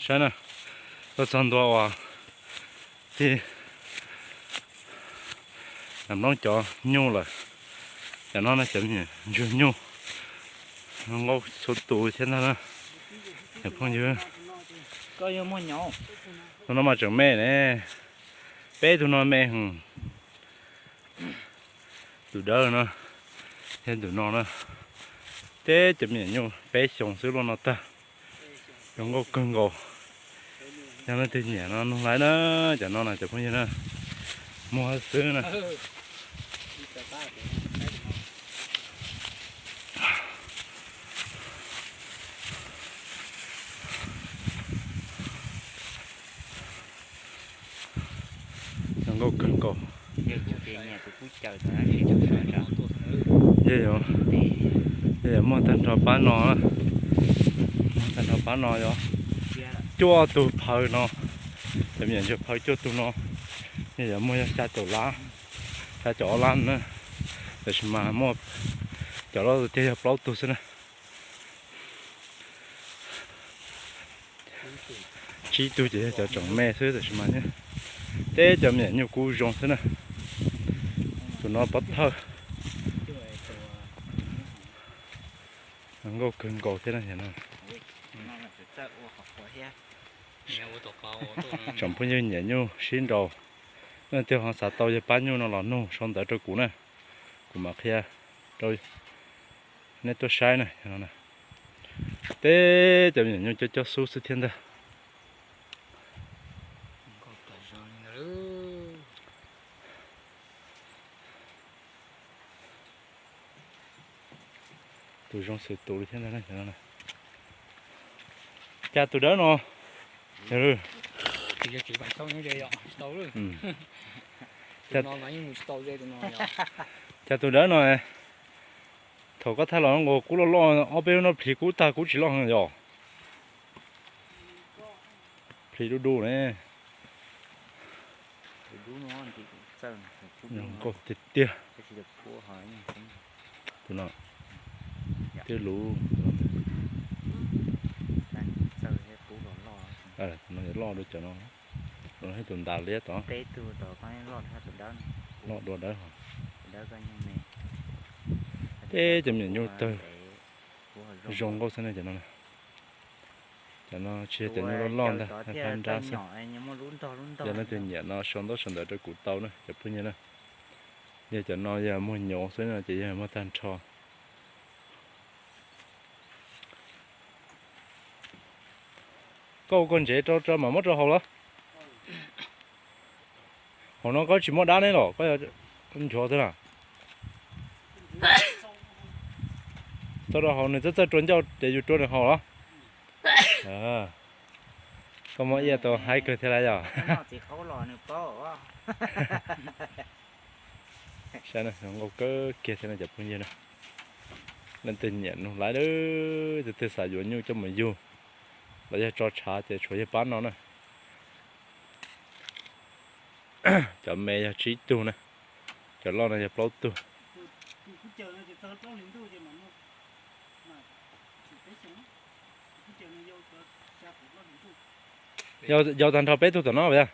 Saib na, tuaj txog ntua uas tig nram nplooj cov nyuj lawm. Cov no no cov me ntsuag nyuj, nkauj txhua tus thiab ntag na. Cov phooj ywg, tus no mas tseem me ne, peb tug no me heev. Tus dawb no thiab tus no na, teb cov me nyuam nyuj peb xyoos xwb luaj no tag. Zoo nkauj kawg nkaus. Yog leej twg nyiam no nug laiv na, cov no na cov phooj ywg na, muag xwb na. Zoo nkauj kawg nkaus. Yog, yog muag tag nrho pab no, muag tag nrho pab no yog cuaj tug phaw no, cov me nyuam ntsuag phaw cuaj tug no, yog muag yog xya caum lab, xya caum ob lab na. Tab sis mas muaj cov loj tiag yog plaub tug xwb na. Tsib tug ces yog cov tseem me xwb tab sis mas thiab, teb cov me nyuam nyuj kub zoo xwb na. Tus no pob thawj, nkauj kawg nkaus thiab no. Tsoom phooj ywg nyiam nyuj sib nraus, leej twg ho xav tau yawg pab nyuj no los nug sau ntawv rau kuv na, kuv mam qhia rau nej tuaj saib na. Teb cov me nyuam nyuj coob coob xub xwb thiab ntag. Tus zoo xwm tus li thiab ntag. Cas tus dawb no, cas tus dawb no, thaum koj thaij los nqos kub loj loj, ob peb lub no plhis kub tag kub tsis loj heev yom. Plhis du du ne. Zoo nkauj tiag tiag. Tus no, twb luv, tus no yuav loj dua cov no, tus no thiab tus ntas liab tod. Loj dua dawb. Teb cov me nyuam nyuj tawg zoo nkauj xwb ne cov no. Cov no tsis yog cov nyuj loj loj ntag, phab nrab xwb. Yog leej twg nyiam no sau ntaub sau ntawv rau kuv tau na cov phooj ywg na. Yog cov no yog muag nyuv xwb no ces yog muag tag nrho. Koj ua koj ntsev rau rau mam muab rau haus los? Hauv no koj tsis muab dab ne los koj nchuav xwb na? Txog rau hauv nws txawj txawj rua ncauj ces yus rua nws haus los? Koj muab iaj tau haib kawg thiab lawm yom. Saib na, zoo nkauj kawg kiag thiab no cov phooj ywg na. Leej twg nyiam nug laiv, tus twg xav yuav nyuj coj mus yug los yog tso tshav ces tshuav yawg pab no na. Cov me yog tsib tug na, cov loj no yog plaub tug. Yau tag nrho peb tug tom no puas yog?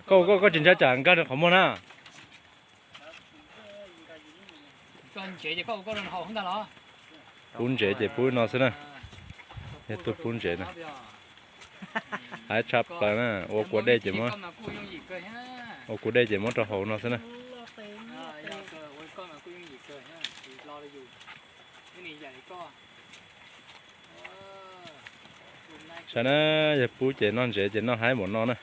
Koj, koj tsis ntshai tsam nkag rau qhov muag na? Pub ntsev ces pub no xwb na. Yog tuaj pub ntsev na. Haib tshaj plaws na, ua kua dej ces muab, ua kua dej ces muab rau hauv no xwb na. Saib na, yog pub ces noj ntsev ces noj haib npaum no na.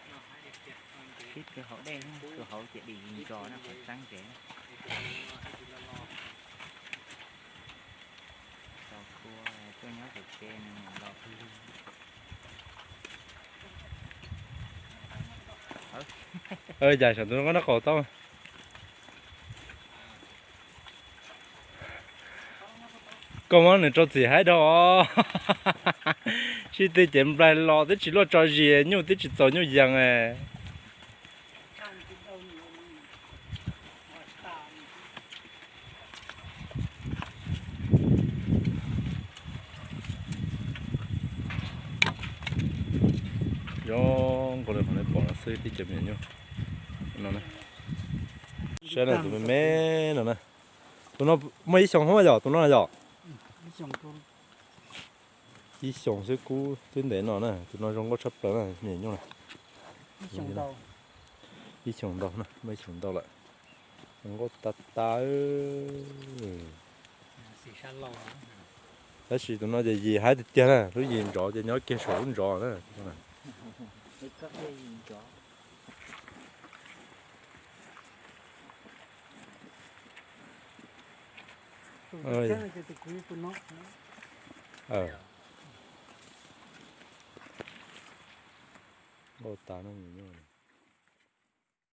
Yam saum tus no qaub tau. Koj muab nws rau txim haib dhau. Sib tw cev nplaig los twb tsis luaj tso zis, nyuj twb tsis txaus nyuj yees. Zoo nkaus li qhov nej pom no xwb tib cov me nyuam nyuj no na. Saib na, tus me me no na. Tus no muaj ib xyoos hub yom, tus no yom? Ib xyoos xwb kub twb ntev no na. Tus no zoo nkauj tshaj plaws na, me nyuam nyuj na. Ib xyoos ntau na, muaj ib xyoos ntau lawm. Zoo nkauj tas tas. Tab sis tus no ces yim haib tiag tiag na, lub yim ntsov ces nyob kiag saum lub ntsov na. Nkauj tas no me nyuam.